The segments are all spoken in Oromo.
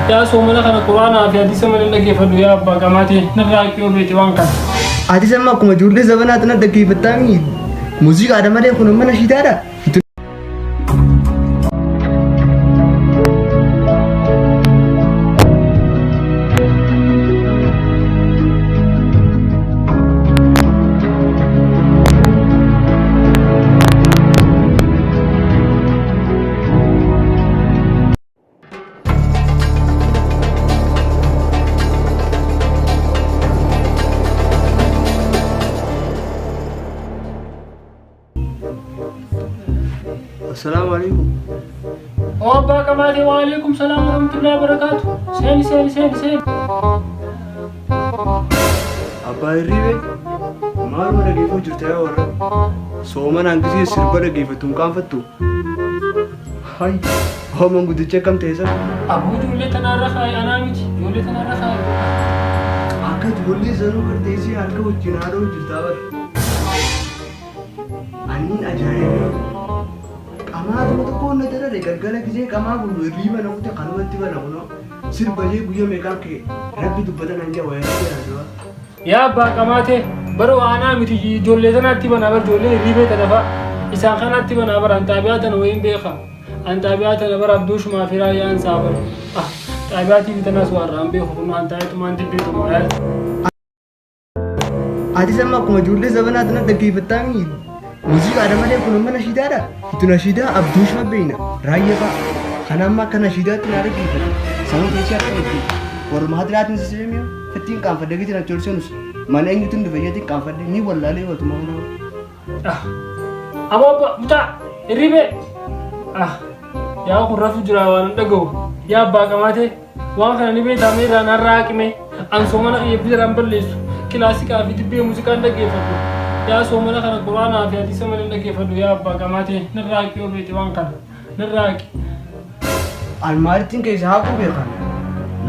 Yaa soomana kana Quraanaa fi hadiisa malee hin dhaggeeffadhu yaa abbaa qamaatee narraa haqi yoo beekte waan kana. Atis amma akkuma ijoollee zabanaatti na dhaggeeffattaa mii muuziqaadha malee kun amma nashiidaadha. Assalaamu alaikum. Oo abbaa qamaatee waalaikum salaam warahmatullahi wabarakaatu. Seeni seeni seeni seeni. Abbaa hirriibee maaluma dhageeffuu jirta yaa warra soomanaan gisee sirba dhageeffattu hin qaanfattu. Hay hoo manguddichi akkam ta'e san? Aboo ijoollee tanaarra kaa'i anaa miti ijoollee tanaarra kaa'i. Akka ijoollee sanuu garteessee harka wajjin haadhoo jirtaa bara. Anniin ajaa'ibee qamaatuma tokko na darare galgala gisee qamaa bulu hirriiba na kute kanumatti bana kunoo sirba jee guyya meeqaan ka'e rabbi dubbata naan jaa wayaa rabbi haasawaa. Yaa abbaa qamaatee bara waa anaa miti ijoollee tanaatti banaa bar ijoollee hirriibee tana fa'a isaan kanaatti banaa bara an xaabiyaa tana wayiin beeka an xaabiyaa tana bara abduushumaa fi raayyaan isaa bara ah xaabiyaa TV tanaas waa irraa hin beeku kun an taa'etumaan dibbeetuma yaa Atis amma akkuma ijoollee zabanaatti na dhaggeeffattaa mii muuziqaadha malee kun amma nashiidaadha. Itti nashiidaa abduush fa beeyna raayya fa'a. Kana amma akka nashiidaatti naa dhaggeeffata. Sanuu keessi akka dhagge warruma hadiraatiin si seemiya fittiin qaanfadhe gitiin achi ol seenus mana eenyutiin dhufe jeetiin qaanfadhe ni wallaalee watuma kanaa. Ah. Aboo abba mucaa hirribee. Ah. Yaa kun rafu jira waan hin dhaga'u. Yaa abbaa qamaatee waan kana ni beektaa mee irraa narraa haqime. An soomana kiyya bidiraan balleessu. Kilaasikaa fi dibbee muuziqaan dhaggeeffadhu. Yaa soomana kana quraanaa fi hadiisa malee hin dhaggeeffadhu yaa abbaa qamaatee narraa haqi yoo beekte waan kana. Narraa haqi. An maalittiin keessa haquu beekan.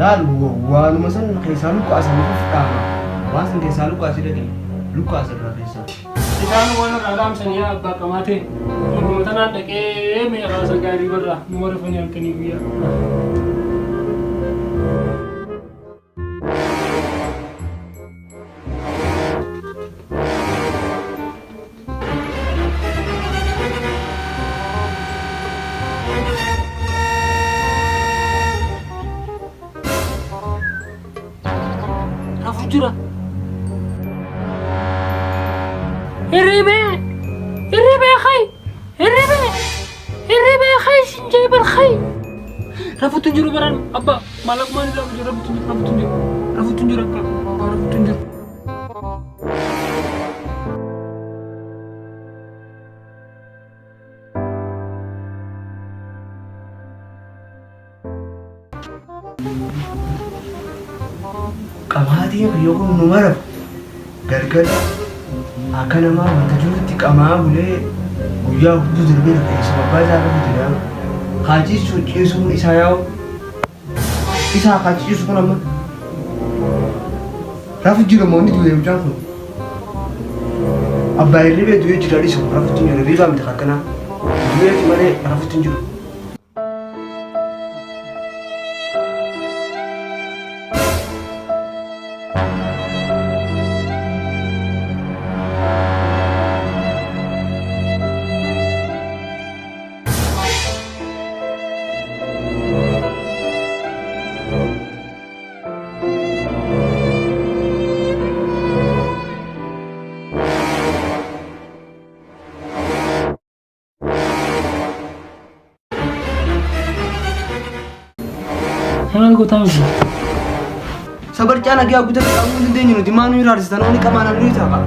Laal waanuma san keessaa luqqaasaniif dhaama. Waan san keessaa luqqaasii dhaqe. Luqqaasa irraa keessaa. Isaan waan irraa dhaamsan yaa abbaa qamaatee. Warruma tanaan dhaqee meeqaa isa gaarii barraa numa rafanii halkanii guyyaa. Rafu jira. Hirribee! Hirribee kay! Hirribee! Hirribee kay sin jee bar kay! Rafutu hin jiru baran abba maalaqumaan irraa jiru rafutu hin jiru rafutu hin jiru rafutu hin jiru abba rafutu hin jiru. Qamaatiin kiyya kun nu marafu galgala akka namaa wanta jirutti qamaa bulee guyyaa guutuu darbee lafa eessuma abbaa isaa irra fite yaa'u. Haa ciisu ciisuun isaa yaa'u. Isaa haa ciisu kun amma. Rafu jira moo inni du'e mucaan kun. Abbaa hirribee du'ee jira dhiisu rafutti hin jiru hirribaa miti akkanaa. Du'eeti malee rafutti hin jiru. Maal gootaa miti? Sabarcaa nagaa guutuu qaamuu hin dandeenyu nuti maa nu ilaalchisan oni qamaan nu ta'a.